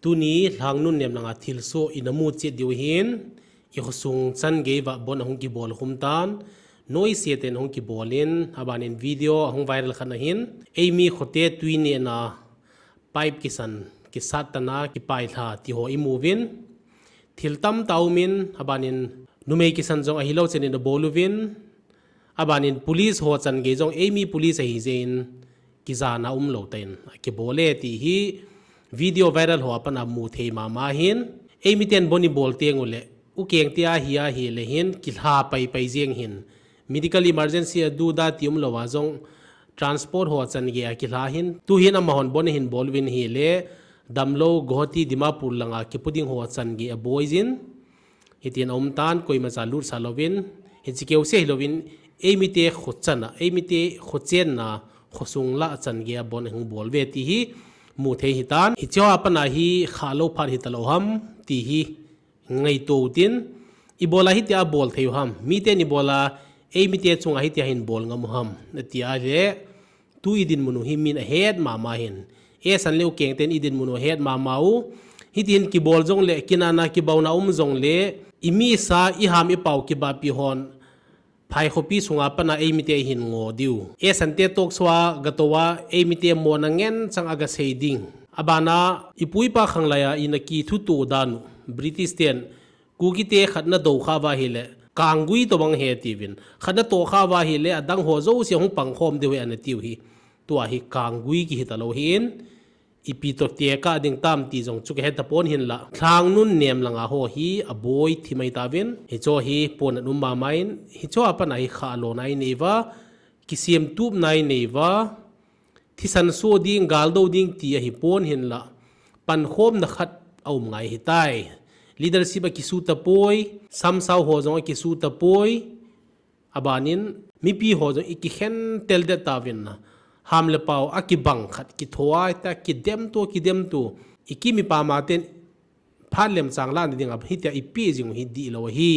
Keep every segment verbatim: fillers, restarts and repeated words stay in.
Tuni Lhangnun nem langa thilsoh ina mu chet diu hin, i khosung chan gei uva bon ahung kibol khum tan, noise ten ahung kibol in, abanin video ahung viral khat ahin, eimi khote tui nehna pipe kisan, kisat tana, kipai lha, ti ho i mu uvin, thil tamtah um in, abanin numei kisan jong ahilou chen in abol uvin, abanin police ho chan gei jong eimi police ahi jeh in, kijana um lou tan, akibol e ti hi video viral ho a pat a mu thei mama hin, eimi ten bon i bol teng uleh, u keng te ahi ahi le hin, kilha pai pai jeng hin, medical emergency a du da ti um lou a jong, transport ho chan gei a kilha hin, tu hin amahon bon ahin bol uvin ahile, damlou Guwahati Dimapur langa kipu ding ho chan gei a boi jin, hitin a um tan, koima cha lut sa louvin, hichi keu se hi louvin, eimi te kho chan a, eimi te kho chenna, khosung lah chan gei a bon ahung bol uve ti hi mu thei hi tan. Hiche ho a pat a hi khalou phat hita lou ham, ti hi ngaito utin, i bol a hitia bol thei u ham, miten i bol a, eimi te chunga hitia hin bol ngam u ham, ati a le, tu i dinmun u hi min ahet mama hin. Esan le u keng ten i dinmun u ahet mama u. Hitin kibol jong le, kinahna kibauna um jong le, i misa, i ham i pau kibahpi hon, Phai khopi sunga pat a eimi te hin ngo diu. Esan te talk show a gatou a eimi te mona ngen chang a gasei ding. Abana i pu i pa khanglai a ina kithuto dan u. British ten Kuki te khat na do kha uva ahile, Kanggui tobang ahi tiuvin. Khat na to kha uva ahile, adang ho jouse hung pang khom diu ahi ana tiu hi. Tua hi Kanggui kihi talou hin, ipi toh tekah ding tam ti jong chu kahe tapon hinlah. Lhangnun nem langa ho hi aboi thim ahi tauvin. Hicho hi pon a um mama in, hicho a pat a hi khalona i nei uva, kisemtupna i nei uva, thisan so ding, galdo ding ti ahi pon hinlah. Pankhomna khat a um ngai ahi tai. Leadership a kisu tapoi, samsau ho jong a kisu tapoi. Abanin, mipi ho jong i kikhen tel det tauvin na. Ham le pau a kibang khat, kitho a, ta kidemto, kidemto. I kimi pama ten, phat lem chang lah na ding a, hitia i pe jing u hi dihlou ahi.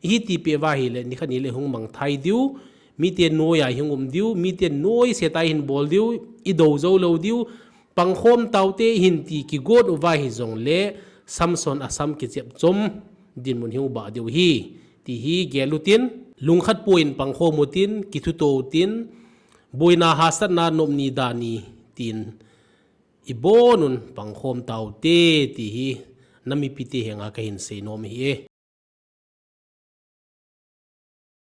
I hiti pe uva ahile, nikhat nile hung mangthai diu. Mite noi a hung um diu, mite noise tah a hin bol diu, i do jou lou diu. Pangkhom taute hin ti kigot uva hijongle, Samson a sam kichep chom dinmun hi uba diu hi, ti hi gel utin, lungkhat poi in pangkhom utin, kithuto utin, boina hahsatna nopni dani tin, i bon un pangkhom taute, ti hi na mipite henga kahin seinom hi e.